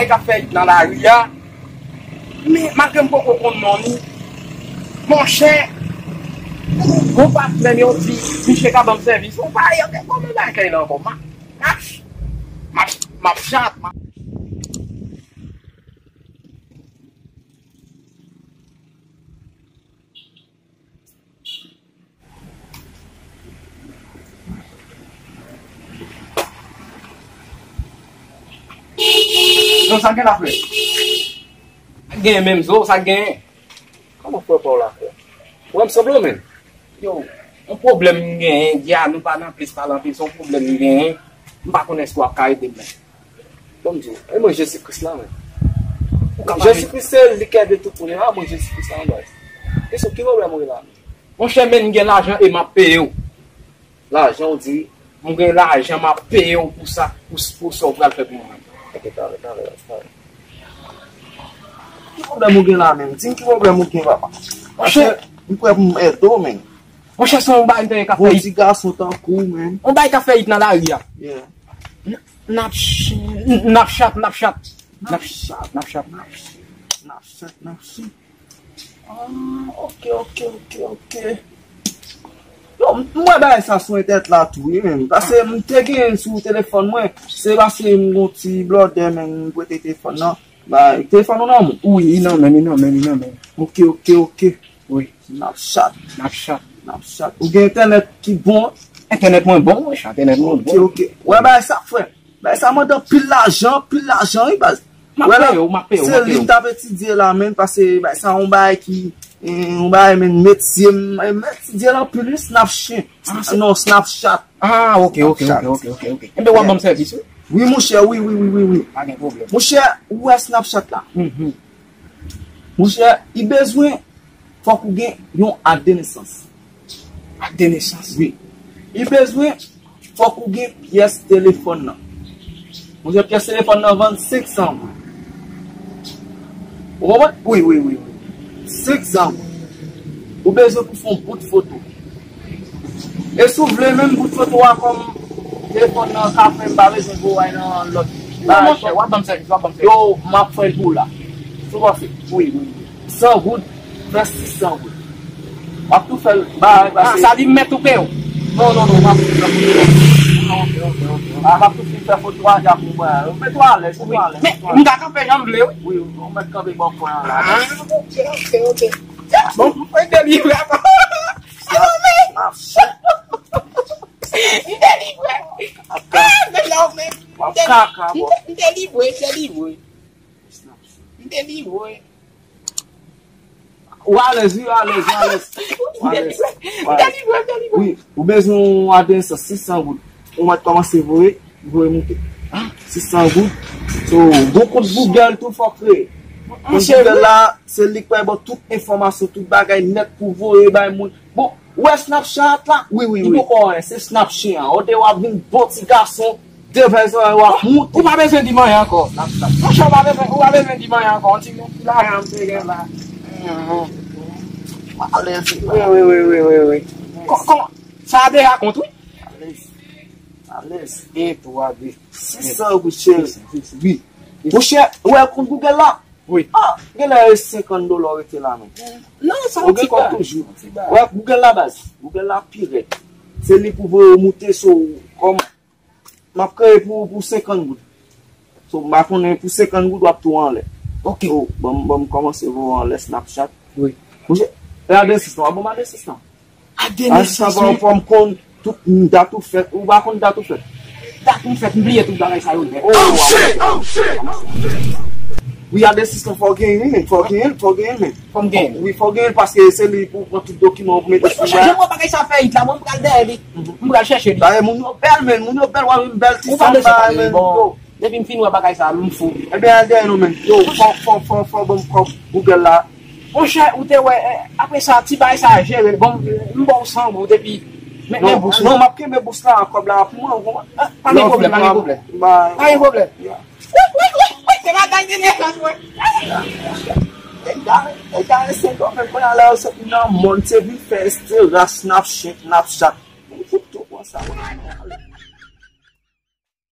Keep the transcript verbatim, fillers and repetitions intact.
Nèg k ap fè it nan lari a. Men, malgre m poko konn non li, monchè, gon patnè m yo di, misye ka ban m sèvis. Ou pa, yo gen kòman bagay la ankò? M ap, m ap, m ap, m ap chat, m ap Yo, sa gen la, frè? Sa gen menm, zo, sa gen? Kòman frè pa w la, frè? Ou wè m sanble w, menm? Yo, yon pwoblèm m genyen, ya, nou pa nan plis pale anpil, se yon pwoblèm m genyen. M pa konnen èske w ap ka ede m, menm. Ban m di w, e mwen Jezi Kris la, menm. Ou ka pale. Jezi Kris se li ki ede tout moun, e pa mwen Jezi Kris la, baz. Kesyon, ki pwoblèm ou gen la, menm? Monchè, men, m gen lajan e m ap peye w. Lajan, ou di? M gen lajan, m ap peye w pou sa, pou, pou sa w pral fè pou mwen. Ok, talè, talè, talè. Ki pwoblèm ou gen la, menm? Di m ki pwoblèm ou gen, papa. Monchè, m prè pou m ede w, menm. Monchè, se yon bagay m te ka fè. Bon, ti gason tankou w, menm. Yon bagay ka fè it nan lari a. Yeah. N-, n ap ch-, n ap chat, n ap chat. N ap chat, n ap chat. N ap chat, n ap chat. Ah, ok, ok, ok, ok. Yo, m, m wè bagay sa sou entènèt la tou, wi, menm. Paske m te gen sou telefòn mwen. Se paske m gon ti blòdè, menm, m prete telefòn nan. Bay, telefòn ou nan men w? Wi, li nan men m, li nan men m, li nan men m. Ok, ok, ok. Wi. N ap chat. N ap chat. N ap chat. Ou gen entènèt ki bon? Entènèt mwen bon, wi, entènèt mwen bon. Ok, ok. Wè, bay sa, frè. Bay sa mande anpil lajan, anpil lajan, wi, baz. M ap peye w, m ap peye w, m ap peye w. Se li m t ap etidye la, menm, paske bay sa yon bagay ki, eh, yon bagay, menm, metye m, m etidye l anpil, wi, Snapchat. Ah, se... Non, Snapchat. Ah, ok, ok, ok, ok, ok, ok. Enben, w ap ban m sèvis, wi. Wi, monchè, wi, wi, wi, wi, wi. Pa gen pwoblèm. Monchè, ou wè Snapchat la? Mhm. Monchè, li bezwen, fòk ou gen yon ak de nesans. Ak de nesans? Wi. Li bezwen, fòk ou gen pyès telefòn nan. Monchè, pyès telefòn nan vann senk san goud. Ou konprann? Wi, wi, wi, wi. Senk san goud. Ou bezwen pou fè yon bout foto. E si w vle menm bout foto a kòm telefòn nan ka fè, m pa bezwen voye nan lòt. Non, monchè, w ap ban m sèvis, w ap ban m sèvis. Yo, m ap fè l pou w la. Sou pase. Wi, wi, wi. San goud, fè sis san goud. W ap tou fè l, ba, ba, ah, se sa di m mèt ou peye w? Non, non, non, w ap tou fè foto. Ah, ok, ok, ok. Ah, w ap tou fin fè foto a, ja pou mwen. Mete w alèz, mete w alèz. Men, m ka kanpe jan m vle, wi. Wi, ou mèt kanpe bò kwen an la. Ah, ok, ok, ok. Bon, mwen delivre ankò. Alò, men. M delivre. Ah, men la, men. M de-, m de-, m delivre, m delivre. M delivre. Ou alèz, wi, ou alèz, ou alèz. Ou alèz. M delivre, m delivre. Wi, ou bezwen yon adrès sis san goud. Ou mèt kòmanse voye, voye moute. Sis san goud. So, gon kont Google tou fò kreye. Kont Google la, se li k bay bon tout enfòmasyon, tout bagay nèt pou voye bay moun. Bon, ou wè Snapchat la? Wi, wi, wi. Li poko anyen, se Snapchat an. Ou te w ap vin bon ti gason, devèzè w ap moute. Ou pa bezwen di m anyen ankò. Snapchat. Monchè, ou pa bezwen, ou pa bezwen di m anyen ankò. On ti, on ti lajan m te gen la. Mhm. Alèz. Wi, wi, wi, wi, wi, wi. Kò-, kòman? Sa a deja kont, wi. Alèz. Alèz. En, twa, de. Sis san goud, cheri. Sis san, sis san. Wi. Monchè, ou wè kont Google la? Wi. Ah, genlè e senkant dola w rete la menm. Non, se yon ti bagay. Ou gen kont toujou. Yon ti bagay. Wè, Google la baz. Google la pi rèd. Se li pou voye w moute sou kòm m ap kreye pou, pou senkant goud. So, m pa konnen pou senkant goud w ap tou anlè. Ok. So, ban m, ban m kòmanse voye w anlè Snapchat. Wi. Monchè, e adrès sis lan, w ap ban m adrès sis lan? Ak de nesans, wi. Fò m konn tout dat ou fèt. Ou pa konn dat ou fèt? Dat m fèt, m bliye tout bagay sa yo nèt. Oh, shit! Oh, shit! Wi, adrès sis lan fò w genyen, wi, men. Fò w genyen, fò w genyen, men. Fò m genyen. Wi, fò w genyen, paske se li pou pran tout dokiman ou pou mete sou. Monchè, jan m wè bagay sa fè it la, mwen m pral dèyè li. M pral chèche li. Dayè, moun yo bèl, men. Moun yo bèl, w ap yon bèl ti fanm, men. Bon. Depi m fin wè bagay sa, m fou. Ebyen, al dèyè nou menm. Yo, fò, fò, fò, fò, ban m kòb Google la. Monchè, ou te wè, eh, apre sa, ti bagay sa a jere l. Bon, m ba w san goud, epi, men, men bous la. Non, non, m ap kenbe bous la, kòb la pou mwen, ou konprann? Ah, pa gen pwoblèm, pa gen pwoblèm. Pa gen pwoblèm. Yeah. Wi, wi, wi, wi, se bagay de nesans, wi. Egare, egare, se kòb, men kounye a la, yo sot nan mòn, se vin fè estera, Snapchat, Snapchat. Mwen fout tou pran sa, mwen.